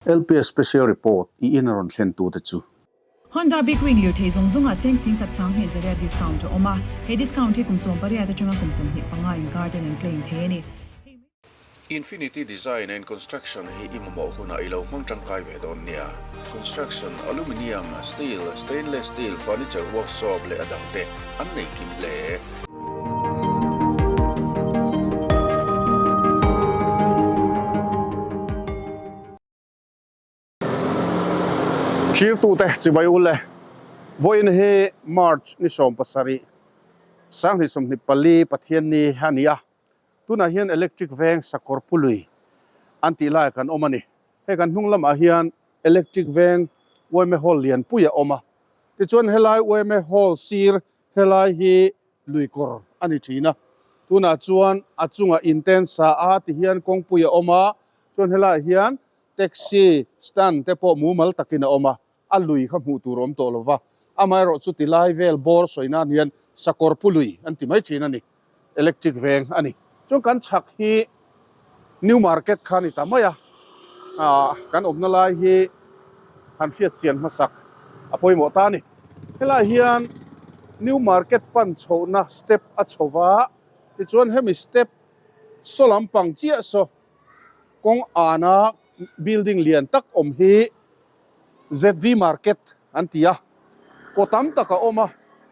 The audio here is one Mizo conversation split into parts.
LPS Special Report i in a rawn thlen tute chu. Honda Big Wing lirthei zawng zawngah cheng singkhat sanghnih zariat discount a awm a, he discount hi kum 18 atanga kum 25 inkar ten an claim thei a ni. Hei mai. Infinity Design and Construction hi i mamawh hunah i lo hmang tangkai ve dawn nia. Construction, Aluminium, Steel, Stainless Steel, Furniture Workshop leh a dangte an nei kim hle. Thirtute chibai ul e. Vawiin hi March ni 17, 2024 Pathianni a ni a. Tunah hian Electric Veng Sakawr Pului an tih laiah kan awm a ni. Hei kan hnung lamah hian Electric Veng yma Hall lianpui a awm a. Tichuan helai yma Hall sir helai hi lui kawr a ni thin a. Tunah chuan a chungah in ten sa a tihian kawngpui a awm a. Chuan helaiah hian Taxi stand te pawh mumal takin a awm a, a lui kha hmuh tur a awm tawh lo va, amaherawh chu tilai vel bawr sawi nan hian sakawr pu lui an ti mai thin a ni, electric veng a ni. Chuan kan chhak hi New Market kha a ni ta mai a, kan awmna lai hi han hriat chian hmasak a pawimawh ta a ni. Helaiah hian New Market pan chhohna step a chho va, tichuan hemi step saw lampang chiah saw Kawng ana building lian tak awm hi ZV Market an ti a, kaw tam tak a awm a,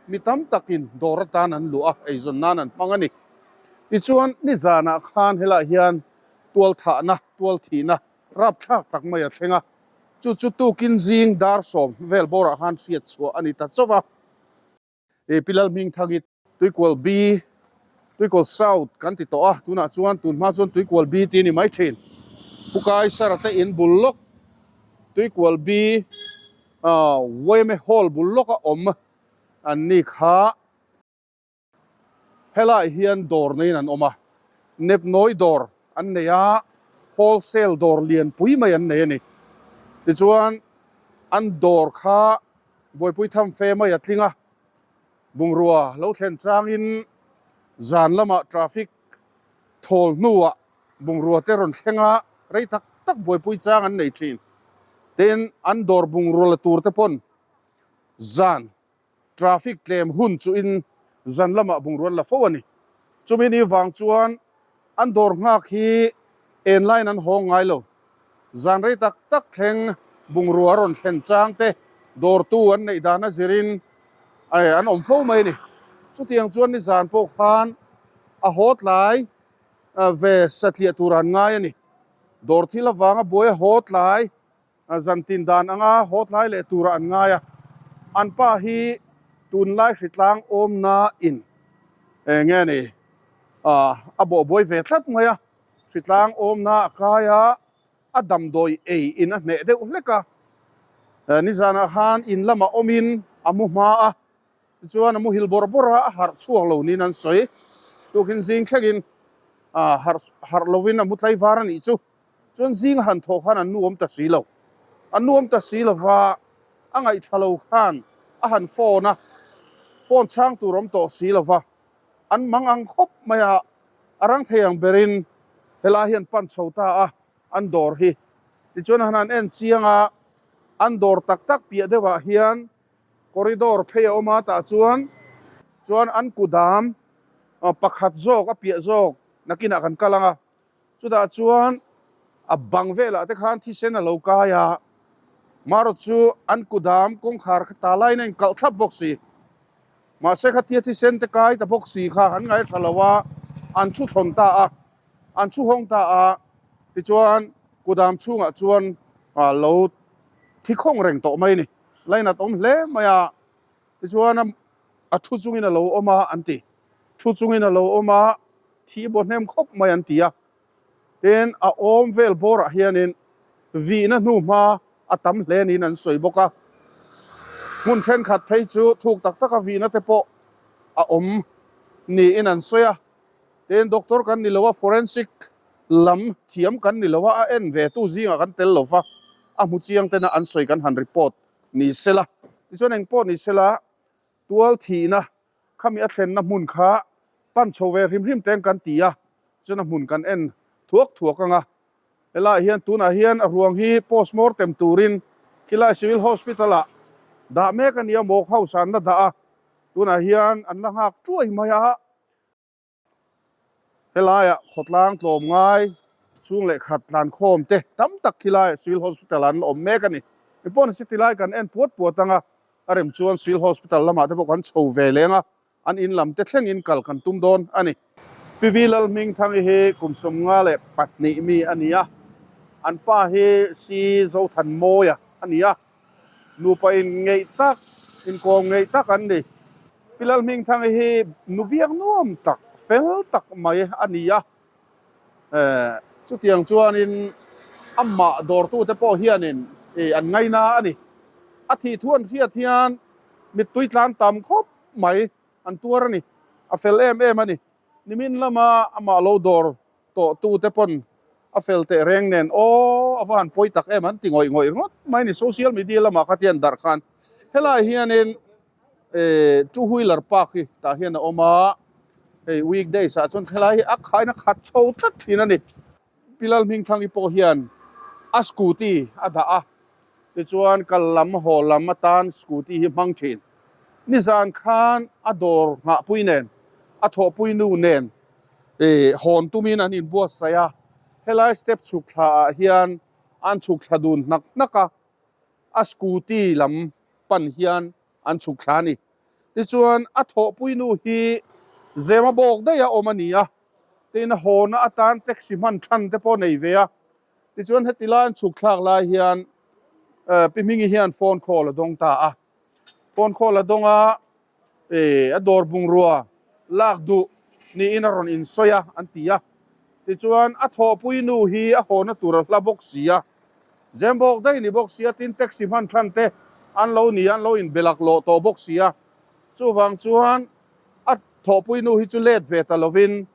mi tam takin dawr atan an luah a, eizawn nan an hmang a ni. Tichuan nizanah khan helaiah hian tualthahna, tualthihna rapthlak tak mai a thleng a, chu chu tukin zing dar sawm vel bawrah khan hriat chhuah a ni ta chauh a. Pi Lalhmingthangi Tuikual B, Tuikual South kan ti tawh a, tunah chuan tun hma chuan Tuikual B tih a ni mai thin. Pu Kaisara te in bul lawk Tuikual B yma Hall bul lawka awm an ni kha. Helaiah hian dawr neiin an awm a, nepnawi dawr an nei a, wholesale dawr lianpui mai an nei a ni. Tichuan an dawr kha buaipui tham fe mai a tling a, Bungrua lo thlen changin zan lamah traffic thawl hnuah bungrua te rawn thleng a, rei tak tak buaipui chang an nei thin. Tin, an dawr bungrua la tur te pawn zan traffic tlem hun chuhin zan lamah bungrua an la fo a ni. Chumi ni vang chuan an dawr nghak hi en laiin an hawng ngai lo. Zan rei tak tak thleng bungrua rawn thlen chang te dawrtu an neih dan a zirin an awm fo mai a ni. Chutiang chuan nizan pawh khan a haw tlai ve satliah tur an ngai a ni. Dawr thil avanga buai a haw tlai zan tin dan anga haw tlai leh turah an ngai a. An pa hi tunlai hritlang awmna in eng nge ni a bawhbuai ve tlat mai a. Hritlang awmna a kai a, a damdawi ei in a hneh deuh hlek a. Nizanah khan in lamah awmin a mu hma a, tichuan a muhil bawrh bawrh a, a harh chhuak lo niin an sawi. Tukin zing thlengin harh harh lovin a mu tlaivar a nih chu. Chuan zing a han thawh khan an nu awm ta si lo. An nu awm ta si lova a ngaihtha lo khan a han phone a, phone chhang tur awm tawh si lova an mang ang khawp mai a, a rang thei ang berin helai hian pan chho ta a, an dawr hi. Tichuan han han en chiang a, an dawr tak tak piah deuhah hian corridor phei a awm a, tah chuan chuan an kudam pakhat zawk a piah zawk nakinah kan kal ang a, chutah chuan a bang velah te khan thisen a lo kai a, marawh chu an kudam kawngkhar kha ta laiin a inkalh thlap bawk si. Mahse khatia thisen te kai ta bawk si kha an ngaithla lo a, an thu thlawn ta a, an thu hawng ta a, tichuan kudam chhungah chuan lo thi khawng reng tawh mai a ni. Lainat awm hle mai a, tichuan a thu chungin a lo awm a an ti. Thu chungin a lo awm a, thi baw hnem khawp mai an ti a. Tin, a awm vel bawrah hianin vihna hnuhma a tam hle niin an sawi bawk a. Hmun thenkhat phei chu thuk tak taka vihna te pawh a awm niin an sawi a. Tin, doctor kan ni lo a, forensic lam thiam kan ni lo a, a en ve tu zingah kan tel lo va, a hmu chiang tena an sawi kan han report ni sela. Tichuan engpawh ni sela, tual thihna Khami a thlenna hmun kha pan chho ve hrim hrim teng kan ti a, chuan a hmun kan en thuak thuak ang a. Helaiah hian tunah hian a ruang hi postmortem turin khilai Civil Hospital ah dah mek a ni a, Mawk House ah an la dah a, tunah hian an la nghak tuai mai a. Helaiah khawtlang tlawm ngai chhung leh khat tlankhawm te tam tak khilai Civil Hospital ah an la awm mek a ni. Engpawh nise tilai kan en puat puat ang a, a rem chuan Civil Hospital lamah te pawh kan chho ve leng a, An in lam te thlengin kal kan tum dawn a ni. Pi Vi Lalhmingthangi hi kum 52 mi a ni a, an pa hi Si Zothanmawia a ni a, nupa in ngeih tak, inkawm ngeih tak an ni. Pi Lalhmingthangi hi nu biak nuam tak, fel tak mai a ni a, chutiang chuanin amah dawrtute pawh hianin an ngaina a ni. A thih thu an hriat hian mittui tlan tam khawp mai an tuar a ni. A fel em em a ni. Nimin lama amah lo dawr tawh tute pawn a fel teh reng nen aw a va han pawi tak em an ti ngawih ngawih ringawt mai a ni. Social media lamah kha tian darh khan helai hianin two wheeler park hi tah hian a awm a, hei weekdays ah chuan helai hi a khaina khat chho tlat thin a ni. Pi Lalhmingthangi pawh hian a scooty a dah a, tichuan kal lam haw lam atan scooty hi hmang thin. Nizan khan a dawr nghahpui nen, a thawhpui nu nen hawn tumin an inbuatsaih a, helai step chhuk thla ah hian an chhuk thla dun hnak hnak a, a scooty lam pan hian an chhuk thla a ni. Tichuan a thawhpui nu hi zema bawk daih a awm a ni a, tin a hawna atan taxi hman than te pawh nei ve a. Tichuan heti lai an chhuk thlak lai hian Pi Hmingi hian phone call a dawng ta a. Phone call a dawng a, a dawr bungrua lak duh niin a rawn insawi a an ti a. Tichuan a thawhpui nu hi a hawna tur a hla bawk si a, zem bawk daih ni bawk si a, tin taxi hman than te an lo ni a, an lo inbe laklawh tawh bawk si a. Chuvang chuan a thawhpui nu hi chu let ve ta lovin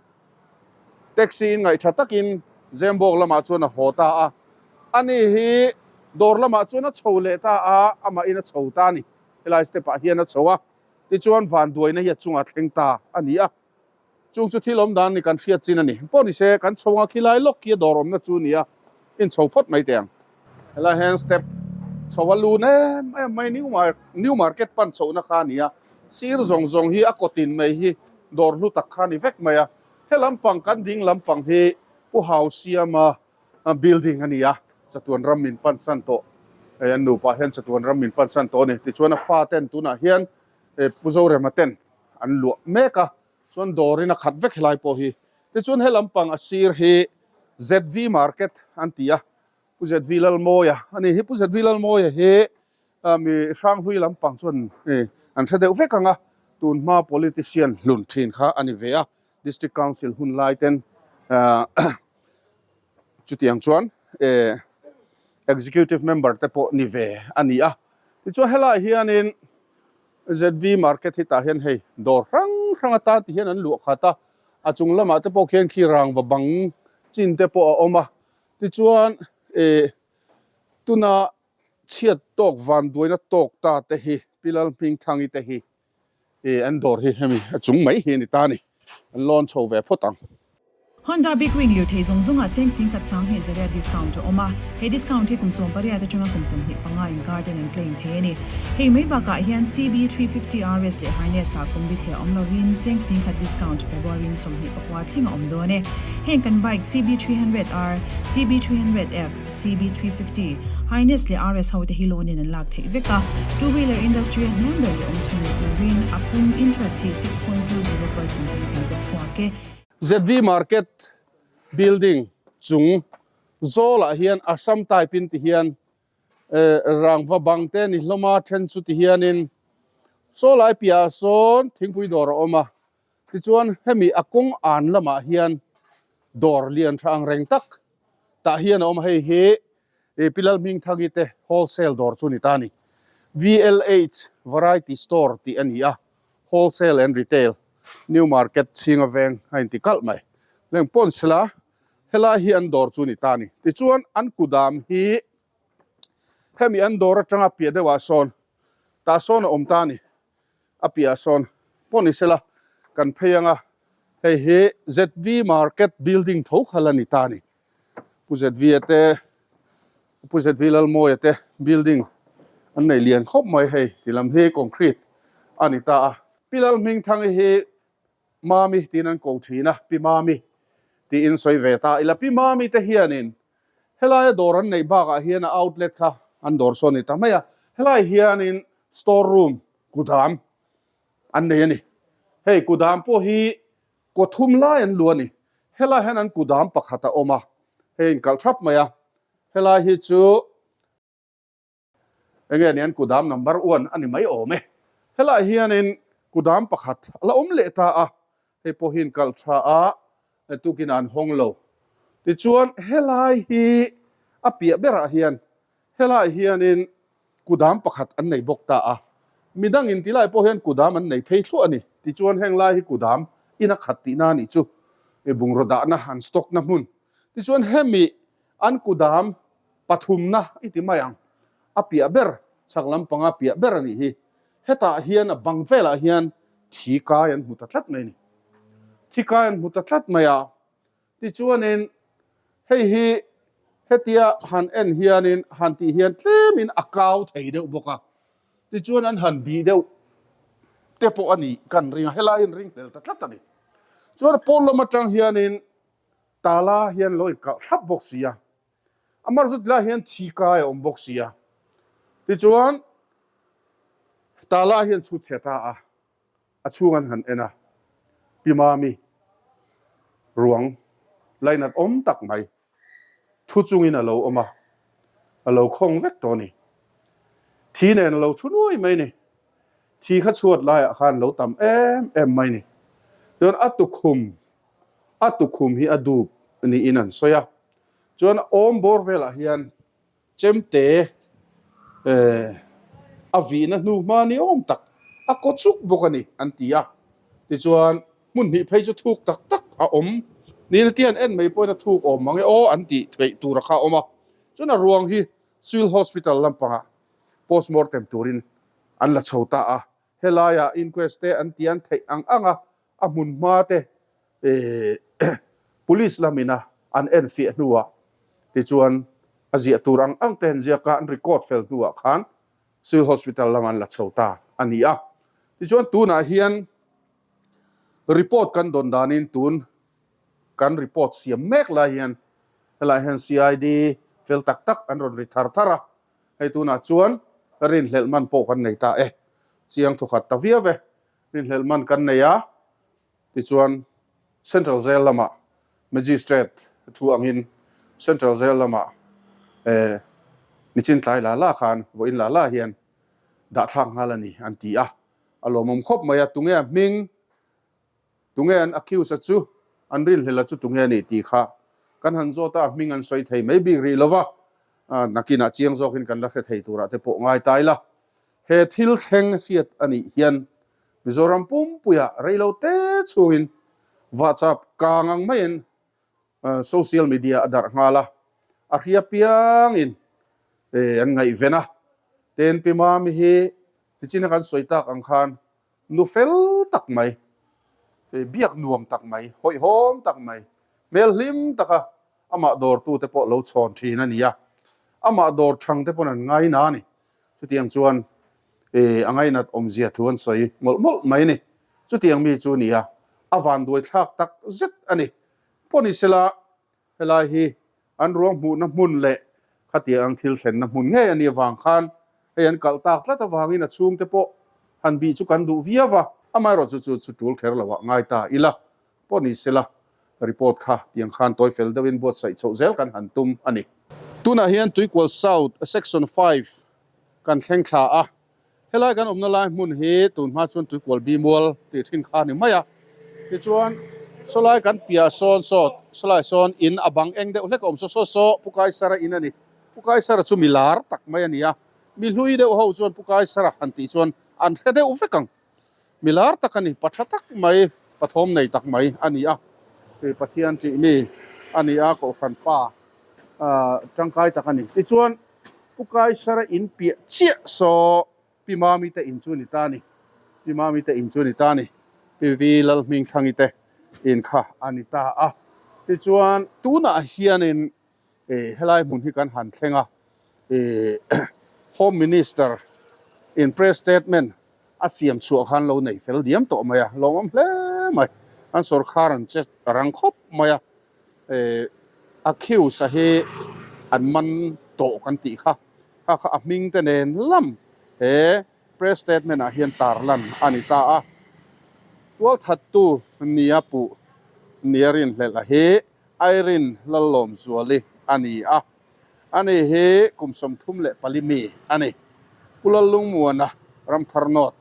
taxi in ngaihtha takin Zembawk lamah chuan a haw ta a. Ani hi dawr lamah chuan a chho leh ta a, amahin a chho ta a ni. Helai step ah hian a chho a, tichuan vanduaina hi a chungah thleng ta a ni a. Chung chu thil awm dan ni kan hriat chin a ni. Pawh ni se, kan chho anga khilai lawk khi a dawr awmna chu nia, in chho phawt mai teh ang. Helai hian step chho a lun em em mai, new mar new market pan chhohna kha a ni a, sir zawng zawng hi a kawtin mai hi dawr hlu tak kha a ni vek mai a. He lampang kan ding lampang hi Pu Hau Siama building a ni a, chatuan ram min pansan tawh, hei an nupa hian chatuan ram min pansan tawh a ni. Tichuan a fa ten tunah hian Pu Zorema ten an luah mek a, chuan dawrin a khat vek helai pawh hi. Tichuan he lampang a sir hi ZV Market an ti a, Pu ZV Lalmawia a ni hi. Pu ZV Lalmawia hi mi Hranghlui lampang chuan an hre deuh vek ang a, tunhma politician hlun thin kha a ni ve a, District Council hun lai ten chutiang chuan Executive Member te pawh ni ve a ni a. Tichuan helaiah hianin ZV Market hi tah hian hei dawr hrang hrang atan ti hian an luah khat a, a chung lamah te pawh khian khi rangva bang chin te pawh a awm a, tichuan eh tuna chhiat tawk vanduaina tawk ta te hi Pi Lalhmingthangi te hi eh an dawr hi hemi a chung mai hi a ni ta a ni, an lawn chho ve phawt ang. Honda Big Wing lirthei zawng zawngah cheng singkhat 2000 riat discount a awm a, he discount hi kum 18 atanga kum 25 inkar ten an claim thei a ni. Hei mai bakah hian CB350 RS leh Harness ah kum bithliah awm lovin cheng singkhat discount February ni 24 thleng a awm dawn e. Heng kan bike CB300R, CB300F, CB350, Harness leh RS ho te hi loan in an lak theih vek a, two wheeler industry a hniam ber leh awm chhun leh turin a pum interest hi 6.20% in kan pe chhuak e. ZV Market building chung zawlah hian Assam type in ti hian rangva bang te ni hlawm a, then chu ti hianin saw lai piahah sawn thingpui dawr a awm a, tichuan hemi a kawng an lamah hian dawr lian tha ang reng tak tah hian a awm a, hei hi Pi Lalhmingthangi te wholesale dawr chu ni ta a ni. VLH Variety Store tih a ni a. Wholesale and Retail, New Market chhinga veng a inti kalh mai. Leng pawn sela helai hi an dawr chu ni ta a ni. Tichuan an kudam hi hemi an dawr atanga piah deuhah sawn tah sawn a awm ta a ni. A piahah sawn pawh ni sela kan phei anga hei hi ZV Market building tho kha la ni ta a ni. Pu ZV a te Pu ZV Lalmawia te building an nei lian khawp mai hei ti lam hi concrete a ni ta a. Pi Lalhmingthangi hi Mami tiin an ko thin a, Pi Mami tiin sawi ve ta ila. Pi Mami te hianin helaia dawr an neih bakah hian a outlet kha an dawr sawn ni ta mai a, helai hianin store room kudam an nei a ni. Hei kudam pawh hi kaw thum lai an lu a ni. Helai hian an kudam pakhat a awm a, hei inkalh thap mai a, helai hi chu Enge ni an kudam number one a ni mai awm e. Helaiah hianin kudam pakhat a la awm leh ta a, hei pawh hi inkalh tha a, tukin an hawng lo. Tichuan helai hi a piah berah hian helaiah hianin kudam pakhat an nei bawk ta a, midangin tilai pawh hian kudam an nei phei thluah a ni. Tichuan heng lai hi kudam in a khat tihna a nih chu, bungraw dahna an stock na hmun. Tichuan hemi an kudam Pathumna i ti mai ang. A piah ber, chhak lampanga piah ber a nih hi. Hetah hian a bang velah hian thi kai an hmu ta tlat mai a ni. Thi kai an hmu ta tlat mai a. Tichuanin hei hi hetia han en hianin han tih hian tlemin a kau thei deuh bawk a. Tichuan an han bih deuh te pawh a nih kan ring a, helaiin ring hlel ta tlat a ni. Chuan pawn lam atang hianin Tala hian lo inkalh thlap bawk si a, a mar zut lai hian thi kai a awm bawk si a. Tichuan, Tala hian chhut chhe ta a, a chhung an han en a, Pi Mami ruang lainat awm tak mai thu chungin a lo awm a, a lo khawng vek tawh a ni. Thi nen a lo thu nuai mai a ni. Thi kha chhuat laiah khan lo tam em em mai a ni. Chuan a tukhum A tukhum hi a dup niin an sawi a, chuan a awm bawr velah hian chemte a vihna hnu hma ni awm tak a kaw chuk bawk a ni an ti a, tichuan hmun hnih phei chu thuk tak tak a awm niin a ti a, an en mai pawhin a thuk awm mang e aw an tih theih tur a kha a awm a, chuan a ruang hi Civil Hospital lampangah postmortem turin an la chho ta a, Helaiah inquest te an ti an theih ang ang a, a hmun hma te police lamina an enfiah hnuah tichuan a ziah tur ang ang te an ziak a, an record fel hnuah khan Civil Hospital lam an la chho ta a ni a. Tichuan tunah hian report kan dawn danin tun kan report siam mek lai hian helaiah hian CID fel tak tak an rawn ri thar thar a, Hei tunah chuan rinhlelh man pawh kan nei ta e. Chiang thawkhat ta viau e. Rinhlelh man kan nei a, tichuan Central Jail lamah Magistrate thu angin Central Jail lamah eh nichin tlai la la khan vawiin la la hian dahthlak nghal a ni an ti a. A lawmawm khawp mai a, tunge a hming Tunge an accuse a chu, an rinhlel a chu tunge a nih tih kha kan han zawt a, a hming an sawi thei mai bik rih lova, nakinah chiang zawkin kan la hre thei turah te pawh ngai ta ila. He thil thleng hriat a nih hian Mizoram pumpuiah reilo te chhungin vahchap kang ang maiin social media a darh nghal a, a hria piangin an ngaihven a. Ten Pi Mami hi tichina kan sawi tak ang khan Nu fel tak mai, biak nuam tak mai, hawihhawm tak mai, hmel hlim taka amah dawrtute pawh lo chhawn thin a ni a. Amah dawr thangte pawn an ngaina a ni. Chutiang chuan a ngainat awmzia thu an sawi mawlh mawlh mai a ni. Chutiang mi chu a ni a, a vanduai thlak tak zet a ni. Pawh ni sela Helai hi an ruang hmuhna hmun leh khatiang ang thil thlenna hmun ngei a nih avang khan hei an kalh tak tlat avangin a chhungte pawh han bih chu kan duh viau a. Amaherawh chu chu chu tul kher loah ngai ta ila pawh ni sela report kha tiang khan tawi fel deuhin buatsaih chhoh zel kan han tum a ni. Tunah hian Tuikual South Section 5 kan thleng thla a, Helai kan awmna lai hmun hi tun hma chuan Tuikual Bi Mual tih thin kha a ni mai a. Tichuan sawlai kan piah sawn sawt, sawlai sawn in a bang eng deuh hlek a awm saw saw saw Pu Kaisara in a ni. Pu Kaisara chu mi lar tak mai a ni a, mi hlui deuh ho chuan Pu Kaisara han tih chuan an hre deuh vek ang. Mi lar tak a ni, pa tha tak mai, pa thawm nei tak mai a ni a. Pathian tih mi a ni a, Kohhran pa tangkai tak a ni. Tichuan Pu Kaisara in piah chiah saw Pi Mami te in chu ni ta ni. Pi Mami te in chu ni ta ni. Pi Vi Lalhmingthangi te in kha a ni ta a. Tichuan tunah hianin. Helai hmun hi kan han thleng a, Home Minister in press statement a siam chhuah khan lo nei fel diam tawh mai a, lawmawm hle mai. An sorkar an che rang khawp mai a, accused a hi an man tawh kan tih kha, kha kha a hming te nen lam he press statement ah hian tarlan a ni ta a. Tualthattu nia puh nia rinhlelh a hi Irene Lallawmzuali a ni a, ani hi kum 34 mi a ni. Pu Lallungmuana Ramthar North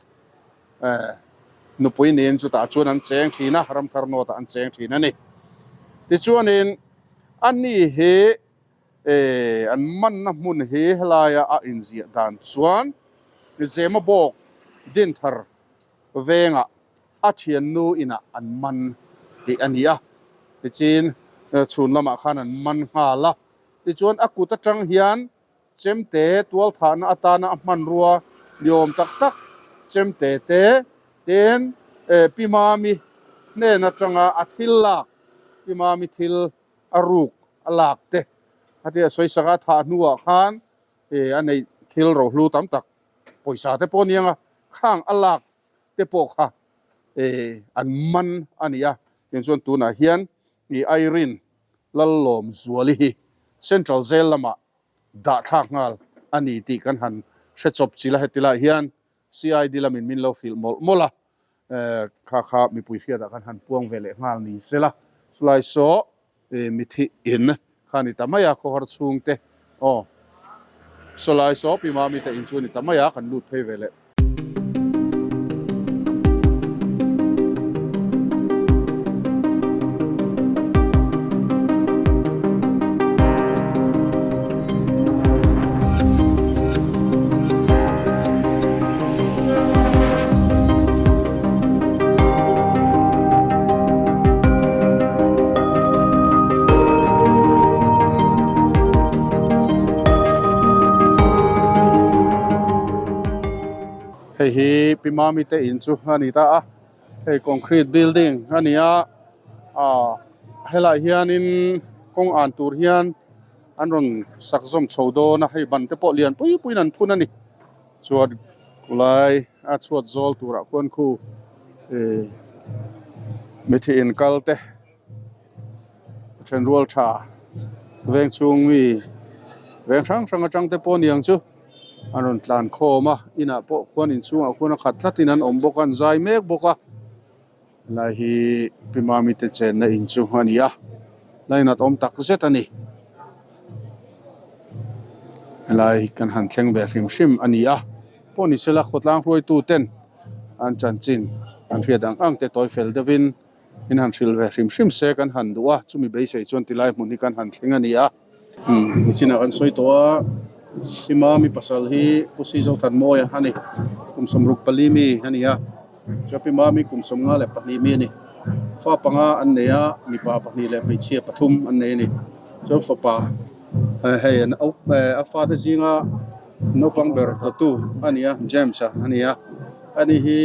nupui niin chutah chuan an cheng thin a, Ramthar North ah an cheng thin a ni. Tichuanin ani hi an manna hmun hi helaia a inziah dan chuan Zemabawk Dinthar vengah a thiannu inah an man tih a ni a, tichin chhun lamah khan an man nghal a, tichuan a kut atang hian chemte tualthahna atana a hmanrua ni awm tak tak chemte te tin Pi Mami hnen atanga a thil lak Pi Mami thil a ruk a lak te a tia sawisak a thah hnuah khan a neih thil rohlu tam tak pawisa te pawh aniang a khang a lak te pawh kha an man a ni a, tiang chuan tunah hian i Irene Lallawmzuali hi Central Jail lamah dah thlak nghal a ni tih kan han hre chawp chilh a, heti laiah hian CID lamin min lo hrilh mawlh mawlh a, kha kha mipui hriatah kan han puang ve leh nghal ni sela, chulai saw Mithi in kha ni ta mai a, khawhar chhungte aw sawlai saw Pi Mami te in chu ni ta mai a, kan lut phei ve leh. Hei hi Pi Mami te in chu a ni ta a, hei concrete building a ni a, ah helaiah hianin kawng an tur hian an rawn sak zawm chho dawn a, hei ban te pawh lian pui puiin an phun a ni. Chuan khulai a chhuat zawl turah khuan khu ih mithi inkal te thenrual tha veng chhung mi veng hrang hrang atang te pawh aniang chu an rawn tlan khawm a inah pawh khuan inchhungah khuan a khat tlatin an awm bawk a an zai mek bawk a. Helai hi Pi Mami te chenna in chu a ni a, lainat awm tak zet a ni. Helai kan han thleng ve hrim hrim a ni a, pawh ni sela khawtlang hruaitu ten an chanchin an hriat ang ang te tawi fel deuhin in han hrilh ve hrim hrim se kan han duh a, chumi beisei chuan tilai hmun hi kan han thleng a ni a. Nichinah kan sawi tawh a, Pi Mami pasal hi Pu Sizothanmawia a ni, kum 64 mi a ni a. Chuan Pi Mami kum 52 mi a ni. Fa panga an nei a, mipa pahnih leh hmeichhia pathum an nei a ni. Chuan fapa hei an a fate zinga naupang ber dawtu a ni a, James-a a ni a. Ani hi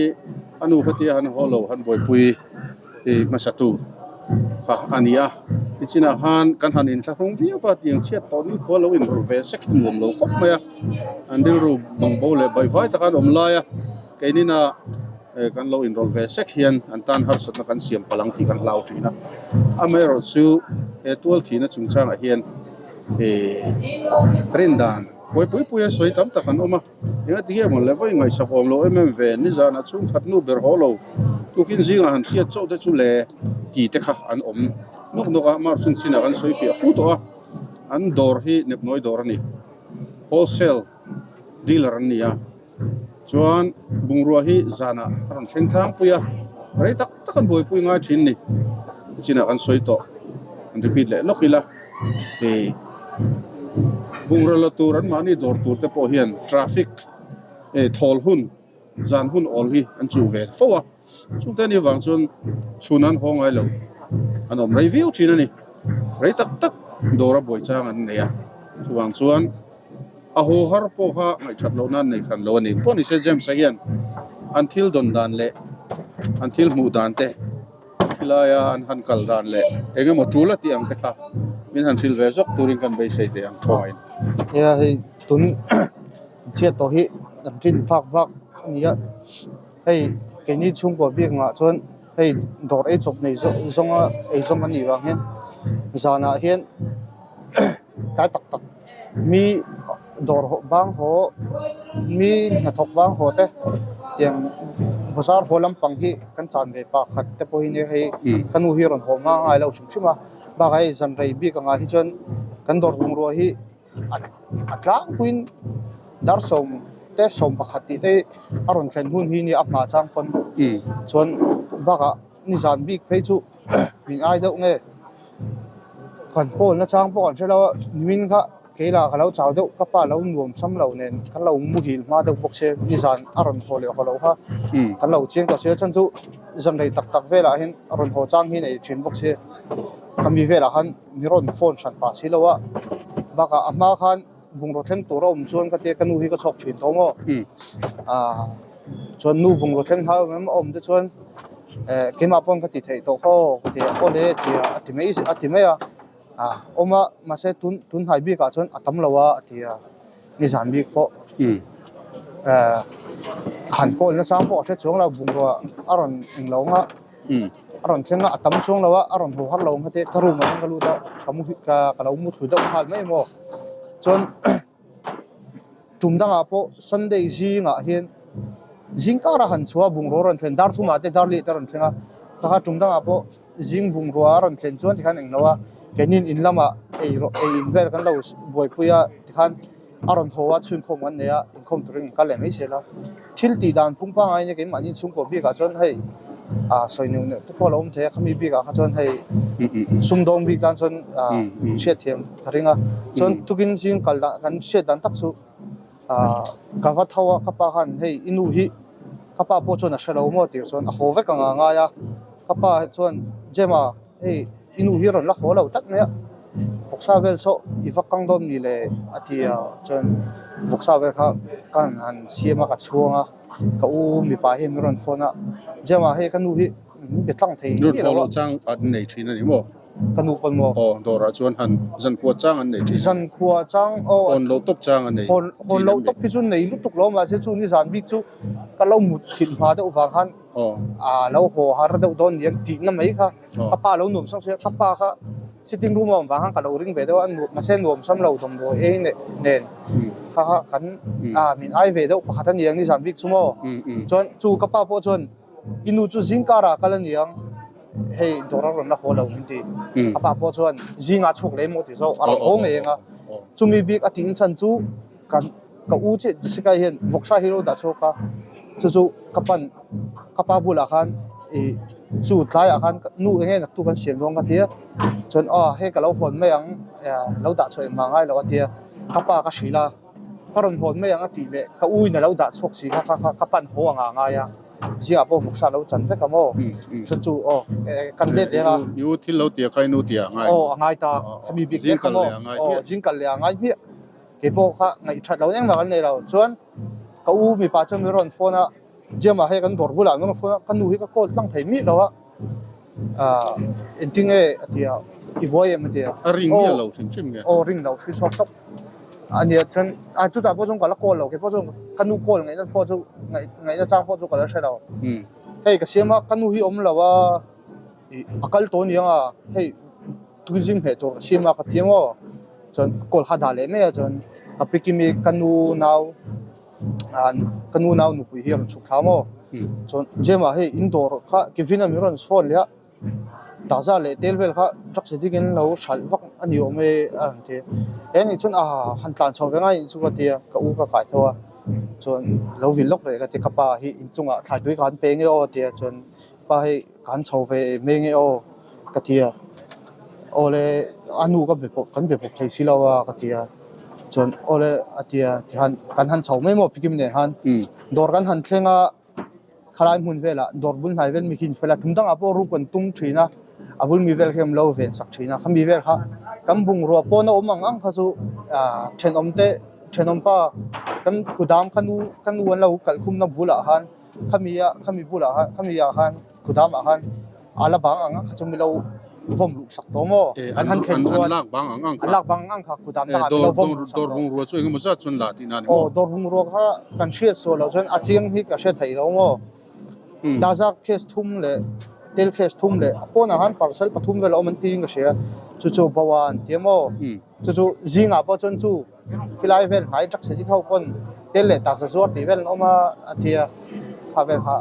a nu khatia han haw lo han buaipui hmasatu kha a ni a. Nichinah khan kan han inthlahrung viau va, tiang chhiat tawh ni khua lo inrawlh ve sek hi nuam lo khawp mai a. An rilru bangbo leh baihvai taka an awm lai a. Keinina kan lo inrawlh ve sek hian an tan harsatna kan siam palh ang tih kan hlau thin a. Amaherawh chu he tual thihna chungchangah hian rindan pawi pui pui a sawi tam tak an awm a. Engati nge maw le vawi ngaihsak awm lo em em ve nizanah chhungkhat nu ber haw lo tukin zingah han hriat chauh te chu le tih te kha an awm nawk nawk a. March chhung chinah kan sawi fiah fu tawh a, an dawr hi nepnawi dawr a ni, wholesale dealer an ni a. Chuan bungrua hi zanah a rawn thleng tlangpui a, rei tak tak an buaipui ngai thin ni. Chinah kan sawi tawh, an repeat leh lawk ila, hei bungrua la tur an mahni dawr tur te pawh hian traffic thawl hun zan hun awl hi an chuh ve fo a, chungte anih avang chuan chhun an haw ngai lo, an awm rei viau thin a ni. Rei tak tak dawr a buai chang an nei a, chuvang chuan. A haw har pawh kha ngaihthat loh nan nei hran lo a ni. Pawh nise James-a hian an thil dawn dan leh an thil hmuh dan te Khilaia an han kal dan leh eng emaw tul a tih ang te kha min han hrilh ve zawk turin kan beisei teh ang khawngaih. Nia hei tun chhiat tawh hi kan rin phak vak a ni a, hei keini chhungkua bik ngah chuan hei dawr ei chawp nei zawng zawnga ei zawng kan nih vang hian zanah hian tlai tak tak mi dawr haw bang haw mi hnathawk bang haw te tiang bazar haw lampang hi kan chan ve pah khat te pawh hi nia hei ka nu hi a rawn haw hma ngai lo hrim hrim a bakah hei zan rei bik angah hi chuan kan dawr bungrua hi a tlangpuiin dar sawm te 11 tih te hi a rawn thlen hun hi nia a hma chang pawn chuan bakah nizan bik phei chu min ai deuh nge kan call na chang pawh kan hre lo a nimin kha keila ka lo chau deuh ka pa lo nuam sam lo nen kan lo muhil hma deuh bawk se nizan a rawn haw leh haw lo kha kan lo chiang tawh si a chhan chu zan rei tak tak velah hian a rawn haw chang hi nei thin bawk si khami velah khan mi rawn phone hran pah si lo a bakah a hma khan bungraw thleng tur a awm chuan ka tia ka nu hi ka chhawk thin tawh maw ah chuan nu bungraw thleng hau em a awm te chuan eh keimah pawn ka ti theih tawh kha aw ka ti a aw le tia a ti mai a ti mai a ah awm a mahse tun tun hnai bikah chuan a tam lo a a ti a nizan bik pawh eh han call na chang pawh a hre chuang lo bungrua a rawn englo ang a. A rawn thleng a, a tam chuang lo a, a rawn haw har lo ang kha te ka room ah hian ka lut a, ka mu ka ka lo mu thlu deuh nghal mai maw. Chuan tum dangah pawh Sunday zingah hian zing karah han chhuah a bungrua a rawn thlen dar thumah te dar leh te a rawn thleng a, takha tum dangah pawh zing bungrua a rawn thlen chuan tikhan englo a, keinin in lamah ei rawh ei in vel kan lo buaipui a tikhan a rawn haw a chhunkhawm kan nei a inkhawm turin kan kal leh mai zel a thil tih dan phung pangngai nia keimahni chhungkaw bikah chuan hei ah sawi neuh neuh te pawh a lo awm thei a khami bikah kha chuan hei sumdawng bik tan chuan ah hriatthiam ka ring a chuan tukin zing kal dan kan hriat dan tak chu ah ka va tho a ka pa khan hei i nu hi ka pa pawh chuan a hre lo maw tih chuan a haw vek ang a ngai a ka pa chuan Gemma hei I nu hi a rawn la haw lo tlat mai a, vawksa vel saw i va kang dawn mi le a ti a, chuan vawksa vel kha ka han han siam a ka chhuang a, ka u mipa hi min rawn phone a, Gemma hei ka nu hi min be tlang thei Rawn haw loh chang an nei thin a ni maw? Ka nu pawn maw? Aw, dawrah chuan han zankhua chang an nei thin. Zankhua chang aw. Hawn loh tawp chang an nei thin. Hawn loh tawp hi chu nei lutuk lo mahse chu nizan bik chu ka lo mut thilh hma deuh vang khan a lo haw har deuh dawn ni ang tihna mai kha. Ka pa lo nuam sam sia, ka pa kha sitting room a awm vang khan ka lo ring ve deuh a, mahse nuam sam lo dawmdawi ei nen kha kha kan ah min ai ve deuh pakhat a ni ang nizan bik chu maw. Chuan chu ka pa pawh chuan i nu chu zing karah kal a ni ang hei dawr a rawn la haw lo min ti. Ka pa pawh chuan zingah chhuak leh emaw ti zawk a rawn haw ngei ang a, chumi bik a tih chhan chu kan ka u chiah Jessica hian vawksa hi a lo dah chhuak a, chu chu ka pan ka pa bulah khan ih chu tlaiah khan nu eng nge naktu kan siam dawn ka ti a, chuan aw hei ka lo hawn mai ang lo dah chhuah engmah ngai lo a ti a, ka pa ka hrilh a, ka rawn hawn mai ang a tih leh ka u in a lo dah chhuak si kha kha ka pan haw ang a ngai a, zingah pawh vawksa a lo chan vek a maw, chuan chu aw kan let leh a. I u thil lo tia kha i nu tia a ngai. Aw a ngai ta, khami bik vek kha maw, aw zing kal leh a ngai hmiah. Kei pawh kha ngaihthat lo engmah kan nei lo. Chuan ka u mipa chuan min rawn phone a, Gemma hei kan dawr bulah min rawn phone a, ka nu hi ka call tlang thei miah lo a, ah engtin nge a ti a, i buai em a ti a. A ring miah lo hrim hrim nge? Aw ring lo hri chhuak tawp a nia chuan ah chutah pawh chuan ka la call lo, kei pawh chuan ka nu call ngaihna pawh chu ngaihna chang pawh chu ka la hre lo. Hei ka siam a, ka nu hi awm lo a, ih a kal tawh aniang a, hei Tuizing hmeh tur ka siam a ka ti maw chuan call kha dah leh mai a chuan ka pi kimi ka nu nau ah ka nu nau nupui hi a rawn chhuk thla maw chuan Gemma hei in dawr kha Kevin a min rawn phone leh a takza leh tel vel kha truck chhe dikin lo hralh vak a ni awm e a rawn ti a eng nih chuan ah han tlan chho ve ngai chu ka ti a ka u ka kai tho a chuan lo vil lawk reh ka ti ka pa hi inchungah thlai tui ka han pe nge aw a ti a chuan pa hei ka han chho ve mai nge aw ka ti a awle a nu ka be pawh kan be pawp thei si lo a ka ti a chuan awle a ti a tikhan kan han chho mai maw pikim nen khan dawr kan han thleng a khalai hmun velah dawr bul hnai vel mi khi in fel a tum dangah pawh ruk an tum thin a a bul mi vel khi an lo ven sak thin a khami vel kha kan bungrua pawn a awm ang ang kha chu ah thenawm te thenawm pa kan kudam kha nu ka nu an lo kalh khumna bulah khan khami ah khami bulah khan khami ah khan kudam ah khan. A la bang ang ang kha chu milo vawm luh sak tawh maw? An han thlen chuan an lak bang ang ang kha an lak bang ang ang kha kudam dangah milo vawm luh sak tawh. Dawr bungrua chu engemaw zat chuan la tihna a ni maw? Aw dawr bungrua kha kan hriat sual loh chuan a chiang hi ka hre thei lo maw? Daza case thum leh tel case thum leh a pawnah khan parcel pathum vel a awm an tiin ka hria chu chu Boa an ti a maw? Chu chu zingah pawh chuan chu khilai vel hnai truck seti ho pawn tel leh taksa zuar tih vel an awm a a ti a kha vel kha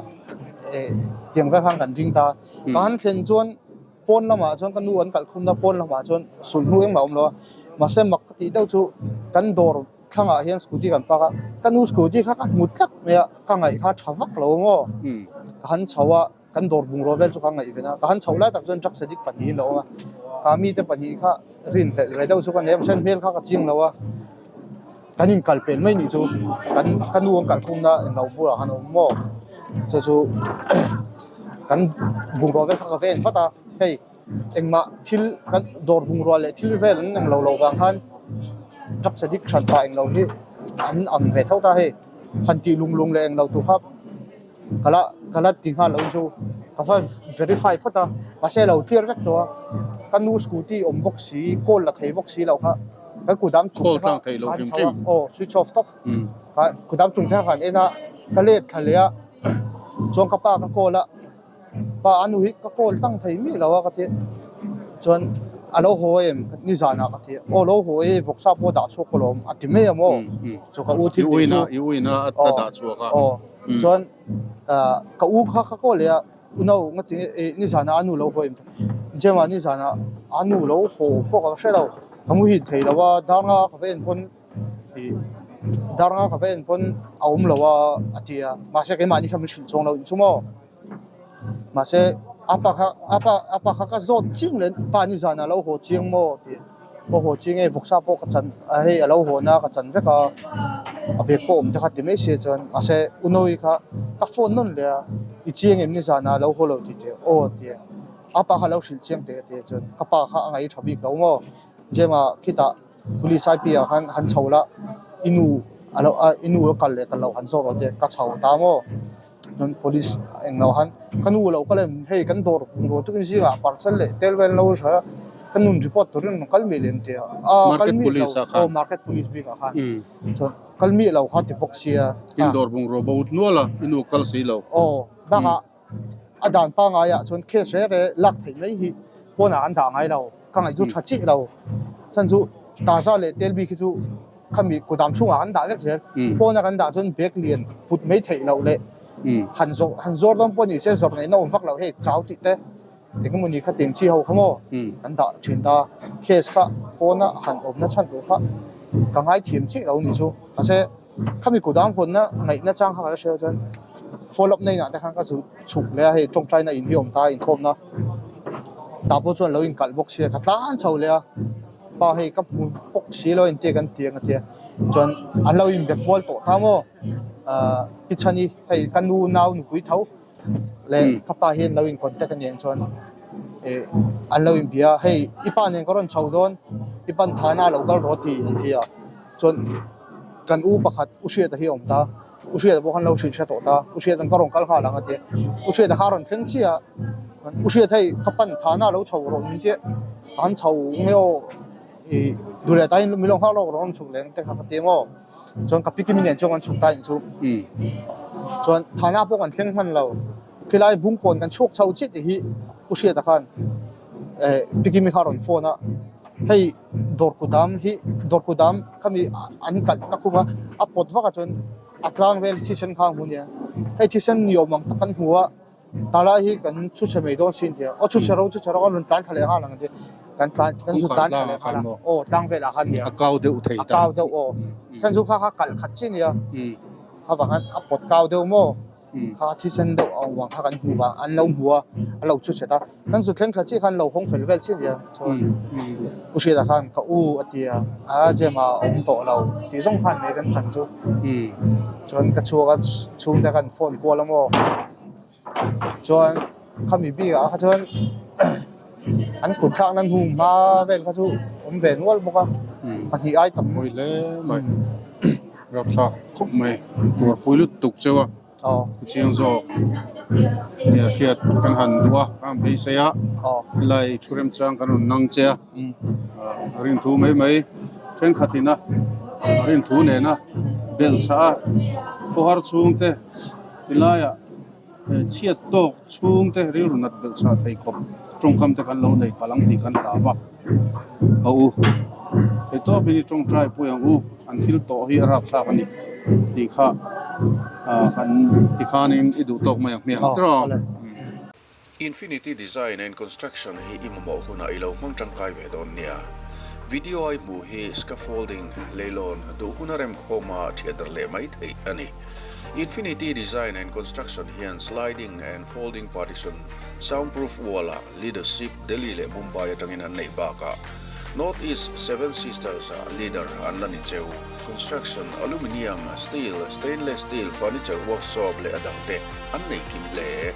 eh tiang vel khan kan ring ta ka han thlen chuan pawn lamah chuan ka nu an kalh khumna pawn lamah chuan sulhnu engmah a awm lo a mahse mak ka tih deuh chu kan dawr thlangah hian scooty kan park a ka nu scooty kha ka hmu tlat mai a ka ngaih kha tha vak lo maw ka han chho a. Kan dawr bungraw vel chu ka ngaihven a, ka han chhoh lai tak chuan truck sadik pahnihin a awm a, ka mite pahnih kha rinhlelh ve deuh chu ka nei a, mahse hmel kha ka ching lo a, kan inkal pel mai nih chu kan ka nu an kalkhumna englo bulah khan a awm maw, chu chu kan bungraw vel kha ka ven vat a, hei engmah thil kan dawr bungrua leh thil vel an englo loh vang khan truck sadik hran pah englo hi an ang ve tho ta hei, han tih lung lung leh englo tur kha. Ka la ka la ti nghal lo chu ka va verify phawt a mahse a lo clear vek tawh a ka nu scooty awm bawk si call la thei bawk si lo kha kan kut dang chung te kha an chho a aw switch off tawp kha kut dang chung te kha kan en a ka let thla leh a chuan ka pa ka call a pa a nu hi ka call tlang thei miah lo a ka ti chuan a lo haw em nizanah ka ti a aw lo haw e vawksa pawh dah chhuak ka lawm a ti mai a maw chu ka u thil tih chu aw aw. Chuan ka u kha ka kaw leh a, u no nga ti nge nizanah a nu lo haw em ta, Gemma nizanah a nu lo haw pawh ka hre lo, ka muhil thei lo a, dar nga ka va en pawn ih dar nga ka va en pawn a awm lo a a ti a, mahse keimahni kha min hrilh chuang lo inchhung aw. Mahse a pa kha a pa a pa kha ka zawt chiang leh pa nizanah a lo haw chiang maw tih aw haw chiang e vawksa pawh ka chan a hei a lo haw na ka chan vek a a bag pawh awm te kha ti mai sia chuan mahse u Nawi kha ka phone nawn leh a i chiang em nizanah a lo haw lo tih teh aw ti a a pa kha a lo hrilh chiang teh a ti a chuan ka pa kha a ngaih tha bik lo maw Gemma khitah Police IP ah khan han chho la i nu a lo a i nu a kal leh kal loh han zawk lo te ka chho ta maw. Chuan police eng lo han ka nu lo kal em hei kan dawr bungraw tukin zingah parcel leh tel vel lo hria ka nun report turin rawn kal miah lem tia a kal miah lo aw market police bik ah khan chuan kal miah lo kha ti bawk sia in dawr bungraw bo nual a i nu kal si lo aw bakah a dan pangai ah chuan case reh reh lak theih mai hi pawnah an dah ngai lo ka ngaih chu tha chiah lo chan chu taza leh tel bik hi chu Khami kudam chhungah kan dah vek zel. Pawna kan dah chuan bag lian put mai theih loh leh han zawh han zawr dawn pawh ni se zawrh ngaihna awm vak loh hei chau tih te engemaw ni kha tiang chi ho kha maw kan dah thin ta. Case kha pawna han awmna chhan tur kha ka ngaithiam chiah lo ni chu. Mahse khami kudam hawnna ngaihna chang kha ka la hre lo chuan follow up na inah te khan ka zut chhuk leh a hei tawngtaina in hi awm ta inkhawmna tah pawh chuan lo inkalh bawk sia ka tlan chho leh a. Pa hei ka hmu bawk si lo engtia kan ti ang a tia chuan an lo inbe kual tawh ta maw ahh pi chhani hei ka nu nau nupui tho leh ka pa hian lo in contact a nih chuan ih an lo inbia a hei i pa nen ka rawn chho dawn i pan thana a lo kal rawh ti an ti a chuan kan u pakhat u hriata hi a awm ta u hriata pawh khan lo hrilh hre tawh ta u hriata'n ka rawn kal nghal ang a tia u hriata kha a rawn thleng chiah a u hriat hei ka pan thana a lo chho rawh min tia an chho nge aw ih duh leh tain min lo nghak lawk rawh an chhuk leh ang te kha ka ti ang aw chuan ka pi kimi nen chuan kan chhuk ta in chu chuan thana pawh kan thleng hman lo khilai bungkawn kan chhuak chho chiah tih hi u hriata khan eh pi kimi kha a rawn phone a hei dawr kudam hi dawr kudam khami an kalh na khum a a pawt vak a chuan a tlang vel thisen kha a hmu nia hei thisen ni awm ang tak kan hmu a talai hi kan chhu chhe mai dawn sin tia aw chhu chhe ro chhu chhe ro a rawn tlan thla leh nghal ang che kan tlan kan zu tlan thla leh nghal a aw tlang velah khan nia a kau deuh thei a kau deuh aw chan chu kha kha kalh khat chi nia kha vang khan a pawt kau deuh maw Kha thisen deuh a awm ang kha kan hmu vang an lo hmu a, a lo chhu chhet a. Kan zu thleng thla chiah khan lo hawng fel vel chiah nia chuan U Hriata khan ka u a ti a, a Gemma a awm tawh lo tih zawng khan mai kan chan chu. Chuan ka chhuak a chhungte khan phone kual a maw chuan khami bikah kha chuan an kut thlak nan hung hma vel kha chu awm ve nual bawk a, pahnih ai tam. Pawi hle mai, rapthlak khawp mai, tuarpui lutuk cheu a. Chiang zawk nia hriat kan han duh a, kan han beisei a, helai thu remchang kan rawn nang che a, rinthu mai mai thenkhatin a rinthu nena bel chah a, khawhar chhungte tilaiah chhiat tawk chhungte rilru nat belh chah thei khawp tawngkam te kan lo nei palh ang tih kan hlauh a, a u theihtawp hi tawngtai pawih ang u an thil tawh hi a rapthlak a ni tih kha ah kan tikhanin i duh tawk mai ang hmiang tiraw. Infinity Design and Construction hi i mamawh hunah i lo hmang tangkai ve dawn nia. Video a i hmuh hi scaffolding, leilawn, duh huna remkhawma thiat darh leh mai theih a ni. Infinity Design and Construction hian sliding and folding partition, soundproof wall-ah leadership Delhi leh Mumbai atangin an neih bakah North East Seven Sisters-ah leader an la ni cheu. Construction, aluminium, steel, stainless steel, furniture workshop leh a dangte an nei kim hle.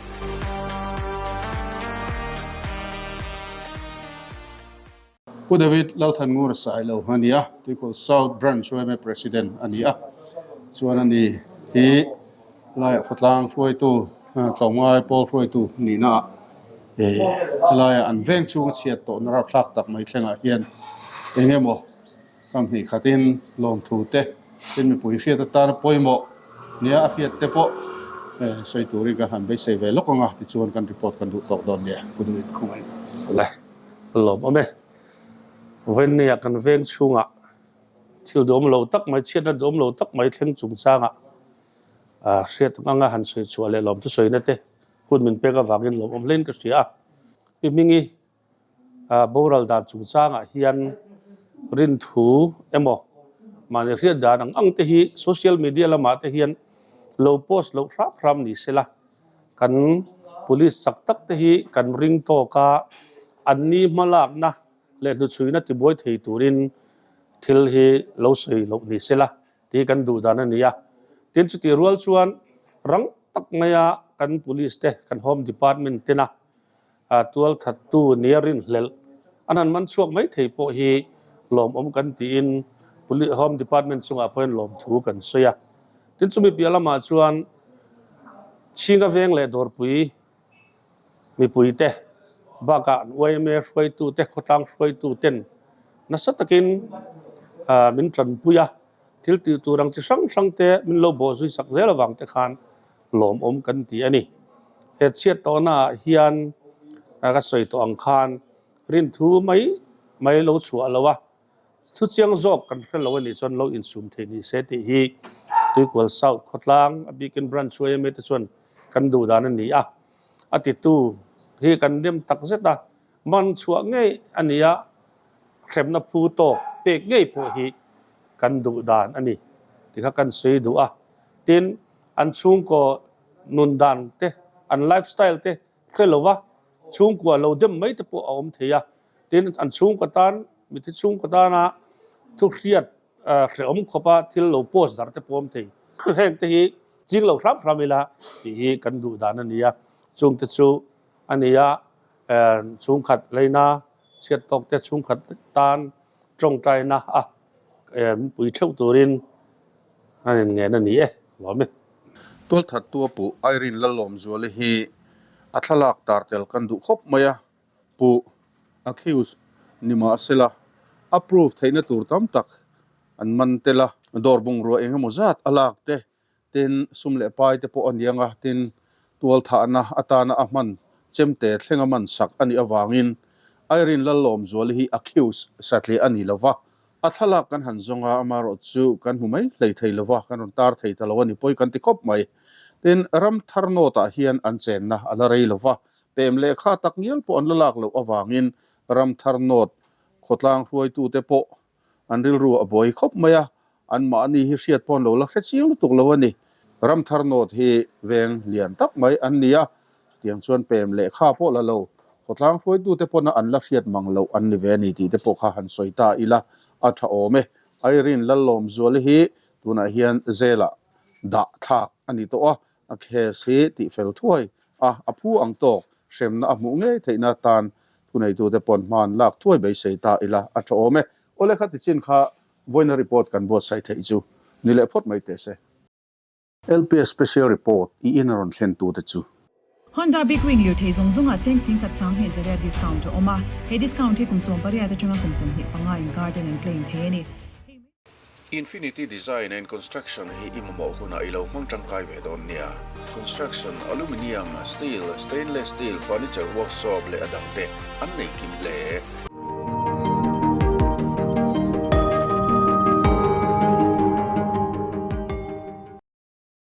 Pu David Lalthanngura Sailo a ni a, Tuikhul South Branch yma President a ni a, chuan a ni hi laiah khawtlang hruaitu, tlawmngai pawl hruaitu nihna ah helaiah an veng chhunga chhiat tawhna rapthlak tak mai thlengah hian eng emaw kam hnih khatin lawmthu te tin mipui hriat atana pawimawh nia a hriat te pawh sawi turin kan han beisei ve lawk ang a tichuan kan report kan duh tawk dawn nia Pu Duhit khawngaih. Le lawmawm e. Vawinia kan veng chhungah thil duhawm lo tak mai chhiatna duhawm lo tak mai thleng chungchangah hriat anga han sawi chhuah leh lawmthu sawina te hun min pek avangin lawmawm hlein ka hria a. Pi Hmingi boral dan chungchangah hian rinthu emaw mahni hriat dan ang ang te hi social media lamah te hian lo post loh hrap hrap ni sela kan police chak tak te hi kan ring tawk a, anni hmalakna leh hnuchhuina tibuai thei turin thil hi lo sawi loh ni sela tih kan duh dan a ni a. Tin, chutih rual chuan rang tak maia kan police te, kan home department tena tual thattu nia rinhlelh an han man chhuak mai thei pawh hi lawmawm kan tiin home department chungah pawhin lawmthu kan sawi a. Tin, chumi piah lamah chuan Chhinga Veng leh Dawrpui mipuite bakah an yma hruaitute, khawtlang hruaituten nasa takin min tanpui a, thil tih tur ang chi hrang hrang te min lo bawh zui sak zel avang te khan lawmawm kan ti a ni. He chhiat tawhnaah hian ka sawi tawh ang khan rinthu mai mai lo chhuah lo a, Thuchiang zawk kan hre lo a nih chuan lo insum theih ni se tih hi Tuikual South khawtlang a bikin Branch yma te chuan kan duh dan a ni a. A titu hi kan nem tak zet a, man chhuah ngei a ni a, hremna phu tawk pek ngei pawh hi kan duh dan a ni tih kha kan sawi duh a. Tin, an chhungkaw nun dan te, an lifestyle te hre lo va, chhungkua lo dem mai te pawh a awm thei a. Tin, an chhungkaw tan, mithi chhungkaw tana thu hriat hrehawm khawpa thil lo post dar te pawh awm thei. Heng te hi ching lo hram hram ila tih hi kan duh dan a ni a. Chungte chu a ni a, chhungkhat leina chhiat tawk te chhungkhat tan tawngtaina a pui theuh turin a inngen a ni e, lawm e. Tualthattu a puh Irene Lalawmzuali hi a thlalak tar tel kan duh khawp mai a. Puh, accused, ni mahsela a proof theihna tur tam tak an man tel a, dawr bungrua eng emaw zat a lak te, tin sum leh pai te pawh a ni ang a, tin tualthahna atana a hman chemte thlenga man sak a nih avangin Irene Lallawmzuali hi accused satliah a ni lo va, a thlalak kan han zawng a, amaherawh chu kan hmu mai hlei thei lo va, kan rawn tar thei ta lo a ni pawi kan ti khawp mai. Tin, Ramthar North ah hian an chenna a la rei lo va, Pem lehkha tak ngial pawh an la lak loh avangin Ramthar North khawtlang hruaitute pawh an rilru a buai khawp mai a, anmahni hi hriat pawh an lo la hre chiang lutuk lo a ni. Ramthar North hi veng lian tak mai an ni a, chutiang chuan pem lehkha pawh la lo khawtlang hruaitute pawna an la hriat mang loh an ni ve a ni tih te pawh kha han sawi ta ila a tha awm e. Irene Lallawmzuali hi tunah hian jail-ah dah thlak a ni tawh a, A case hi tihfel thuai a, a phu ang tawk hremna a hmuh ngei theihna tan thuneitute pawn hma an lak thuai beisei ta ila a tha awm e. Awle kha tichin kha vawiina report kan buatsaih theih chu ni leh phawt mai teh se. LPS Special Report i in a rawn thlen tute chu. Honda Big Wing lirthei zawng zawngah cheng singkhat 2000 discount a awm a, he discount hi kum 18 atanga kum 25 inkar ten an claim thei a ni. Infinity Design and Construction hi i mamawh hunah i lo hmang tangkai ve dawn nia. Construction, Aluminium, Steel, Stainless Steel, Furniture Workshop leh a dangte an nei kim hle.